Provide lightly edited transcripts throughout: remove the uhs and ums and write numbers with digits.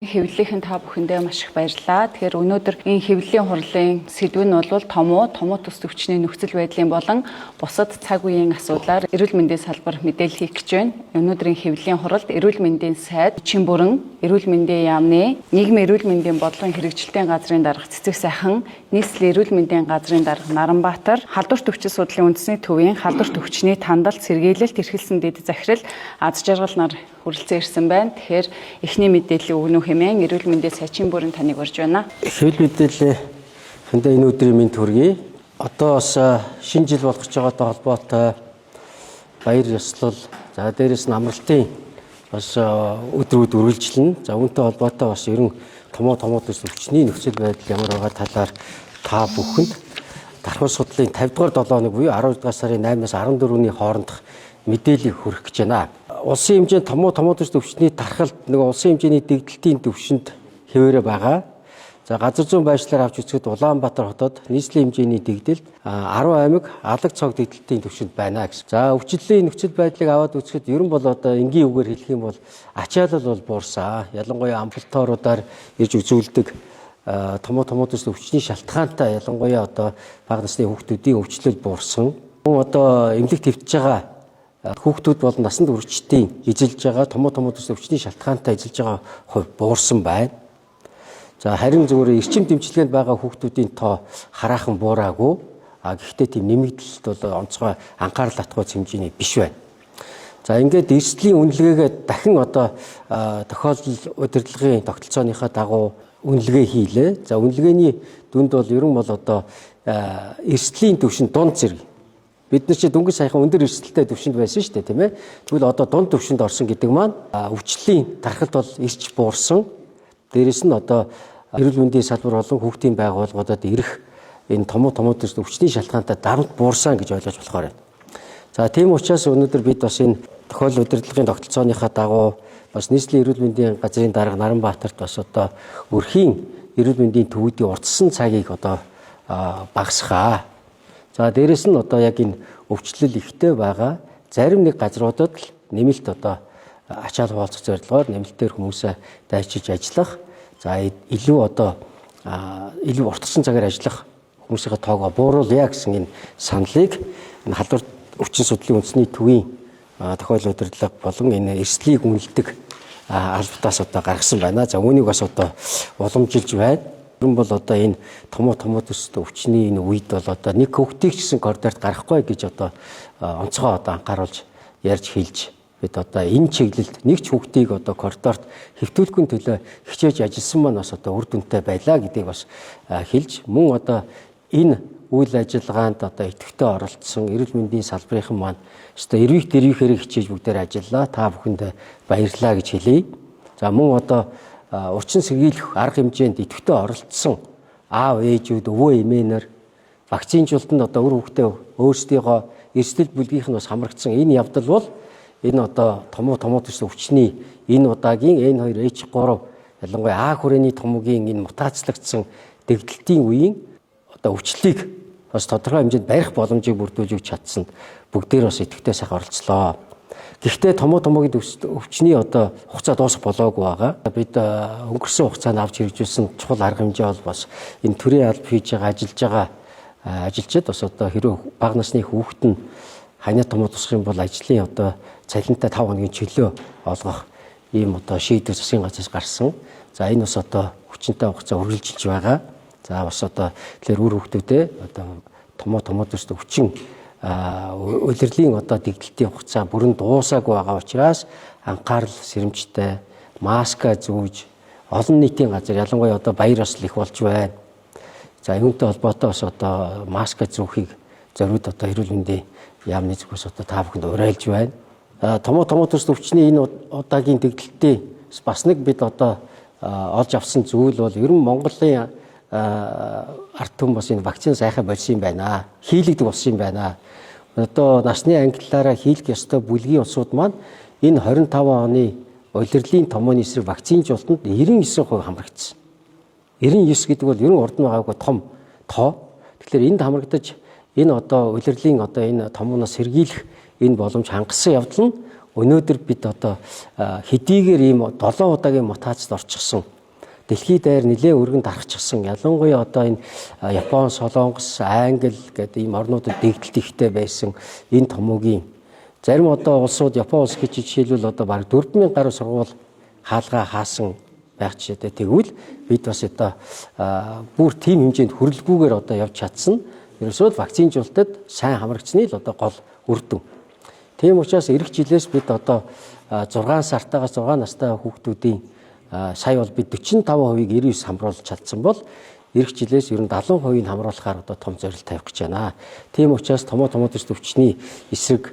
Хэвлэлийнхэн та бүхэндээ маш их баярлалаа. Тэгэхээр өнөөдөр энэ хэвлэлийн хурлын сэдв нь бол томуу төс төвчний нөхцөл байдлын болон бусад цаг үеийн асуудлаар эрүүл мэндийн салбар мэдээлэл хийх гэж байна. Өнөөдрийн хэвлэлийн хуралд эрүүл мэндийн сайд Чимбүрэн, эрүүл мэндийн яамны, нийгмийн эрүүл мэндийн бодлогын хэрэгжилтийн газрын дарга Цэцэг сайхан, нийслэлийн эрүүл мэндийн газрын дарга Наранбаатар, халдвар төвчин судлалын үндэсний төвийн халдвар төвчний тандалт сэргийлэлт эрхэлсэн дэд захирал Аз жаргал нар хүрэлцэн ирсэн байна. Тэгэхээр эхний мэдээллийг өгнө хэмээн эрүүл мэндийн сайчийн бүрэн таныг урьж байна. Хэвлэл мэдээлэл хэндээ энэ өдрийн мэнд хүргэе. Одоо бас шинэ жил болгож байгаатай холбоотой баяр ёслол, за дээрэс нь амралтын бас өдрүүд үргэлжлэнэ. За үүнтэй холбоотой бас ерөн томоо төс өвчний нөхцөл байдал ямар байгаа талаар та бүхэнд дархуй судлалын 50 дугаар 7 хоног буюу 12 дугаар сарын 8-наас 14-ний хоорондох мэдээллийг хүргэх гэж байна. Улсын хэмжээнд томоо төс өвчний тархалт нэг улсын хэмжээний дэгдэлтийн төвшөнд хэвээрээ байгаа. За газар зүйн байршлаар авч үзэхэд Улаанбаатар хотод нийслэлийн хэмжээний дэгдэлт 10 аймаг алаг цог дэгдэлтийн төвшөнд байна гэсэн. За өвчлөлийн нөхцөл байдлыг аваад үзэхэд ерөн бол одоо энгийн үгээр хэлэх юм бол ачаалал бол буурсан. Ялангуяа амбулаториудаар ирж үзүүлдэг томоо төс өвчний шалтгаантай ялангуяа одоо бага насны хүүхдүүдийн өвчлөл буурсан. Мөн одоо эмнэлэг твтж байгаа хүүхдүүд болон насанд хүрэгчдийн эзэлж байгаа томоо төс өвчний шалтгаантай эзэлж байгаа хувь буурсан байна. За харин зүгээр эрчим дэмжлэгэнд байгаа хүүхдүүдийн тоо хараахан буураагүй. А гэхдээ тийм нэмэгдэлт бол онцгой анхаарал татгууц хэмжээний биш байна. За ингээд эрсдлийн үнэлгээгээ дахин одоо тохиолдол удирдлагын тогтолцооныхоо дагуу үнэлгээ хийлээ. За үнэлгээний дүнд бол ерөн бол одоо эрсдлийн түвшин дунд зэрэг. Бид нар чи дөнгөж саяхан өндөр эрсдэлтэй түвшинд байсан шүү дээ, тийм ээ. Тэгвэл одоо дунд түвшинд орсон гэдэг маань өвчлөлийн тархалт бол ирч буурсан. Дээрэс нь одоо эрүүл мэндийн салбар болон хүүхдийн байгууллагуудад ирэх энэ томоо төс өвчний шалтгаантай дарамт буурсан гэж ойлгож болохоор байна. За тийм учраас өнөөдөр бид бас энэ тохиолдол удирдлагын тогтолцооныхаа дагуу бас нийслэлийн эрүүл мэндийн газрын дарга Наранбаатарт бас одоо өрхийн эрүүл мэндийн төвүүдийн урдсан цагийг одоо багасгаа. За дээрэс нь одоо яг энэ өвчлөл ихтэй байгаа зарим нэг газруудад л нэмэлт одоо ачаал хуваалцах зорилгоор нэмэлтээр хүмүүсээ дайчилж ажиллах, за илүү одоо илүү уртсан цагаар ажиллах хүмүүсийн тоогоо бууруулъя гэсэн энэ саналыг энэ халдвар өвчин судлалын үндэсний төвийн тохиолдол удирдлага болон энэ эрсдлийг үнэлдэг албатаас одоо гаргасан байна. За үүнийг бас одоо уламжилж байна. Ерөн бол одоо энэ томоо төстэй өвчний энэ үед бол одоо нэг хүүхдийг ч гэсэн коридорт гарахгүй гэж одоо онцгой одоо анхааруулж ярьж хэлж бид одоо энэ чиглэлд нэг ч хүүхдийг одоо коридорт хэвтүүлэхүн төлөө хичээж ажилласан маань бас одоо үр дүнтэй байлаа гэдгийг бас хэлж мөн одоо энэ үйл ажиллагаанд одоо идэвхтэй оролцсон эрүүл мэндийн салбарынхан маань өстой эрвих дэрвийнхээрээ хичээж бүгдээр ажиллаа. Та бүхэнд баярлалаа гэж хэлье. За мөн одоо урчин сэргийлэх арга хэмжээнд идэвхтэй оролцсон аав ээжүүд, өвөө эмээнэр вакцинжуулалтанд одоо үр хөвгтөө өөрсдийгөө эрсдэл бүлгийнх нь бас хамрагдсан энэ явдал бол энэ одоо томоо төс өвчний энэ удаагийн N2H3 ялангуяа А хүрээний томоогийн энэ мутацлагдсан дэгдэлтийн үеийн одоо өвчлөлийг бас тодорхой хэмжээнд барих боломжийг бүрдүүлж өгч чадсанд бүгдээр бас идэвхтэй сайхан оролцлоо. Гэхдээ томоогийн өвчний одоо хугацаа дуусах болоогүй байгаа. Бид өнгөрсөн хугацаанд авч хэрэгжүүлсэн чухал арга хэмжээ бол бас энэ төрийн алба хийж байгаа ажиллаж байгаа ажилчид бас одоо хэрвээ бага насны хүүхэд нь ханиа томоо тусах юм бол ажлын одоо цалинтай 5 хоногийн чөлөө олгох ийм одоо шийдвэр засгийн газраас гарсан. За энэ бас одоо хүчинтэй хугацаа үргэлжилж байгаа. За бас одоо тэгэхээр үр хүүхдүүдээ одоо томоо төс өвчин улирлын одоо дэгдэлтийн хугацаа бүрэн дуусаагүй байгаа учраас анхаарал сэрэмжтэй маска зүүж олон нийтийн газар ялангуяа одоо баяр ёслол их болж байна. За юунтай холбоотой бас одоо маска зүүхийг зориуд одоо эрүүл мэндийн яамны зүгээс одоо та бүхэнд уриалж байна. Томоо төс өвчний энэ удаагийн дэгдэлтийн бас нэг бид одоо олж авсан зүйл бол ер нь Монголын ард түмэн бас энэ вакцин сайхан болсон юм байна. Хийлэгдэг болсон юм байна. Одоо насны ангиллаараа хийлэх ёстой бүлгийн улсууд маань энэ 25 оны улирлын томооны эсрэг вакцинжуулалтанд 99% хамрагдсан. 99 гэдэг бол ерөн урд нь байгаагүй том тоо. Тэгэхээр энд хамрагдаж энэ одоо улирлын одоо энэ томооноос сэргийлэх энэ боломж хангасан явдал нь Өнөөдөр бид одоо хэдийгээр ийм 7 удаагийн мутацид орчихсон, дэлхийд даяар нэлээд өргөн тархчихсан. Ялангуяа одоо энэ Япон, Солонгос, Англи гэдэг ийм орнуудад дэгдэлт ихтэй байсан энэ томоогийн зарим одоо улсууд, Япон улс гэж жишээлбэл, одоо бараг 4000 гаруй сургууль хаалгаа хаасан байх жишээтэй. Тэгвэл бид бас одоо бүр тийм хэмжээнд хүрлгүүгээр одоо явж чадсан. Ерөөсөө л вакцинжуулалтад сайн хамрагдсаны л одоо гол үр дүн. Тийм учраас ирэх жилээс бид одоо 6 сартаагаас 6 настай хүүхдүүдийн, сая бол бид 45%-ийг 99 хамруулж чадсан бол ирэх жилээс ер нь 70%-ийг хамруулахаар одоо том зорилт тавих гэж байна. Тийм учраас томоо томоо төс төвчний эсрэг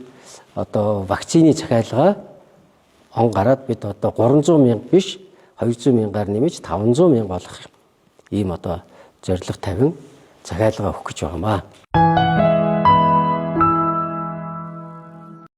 одоо вакцины захиалга он гараад бид одоо 300 мянга биш, 200 мянгаар нэмэж 500 мянга болох ийм одоо зорилго тавин захиалга өгөх гэж байгаамаа.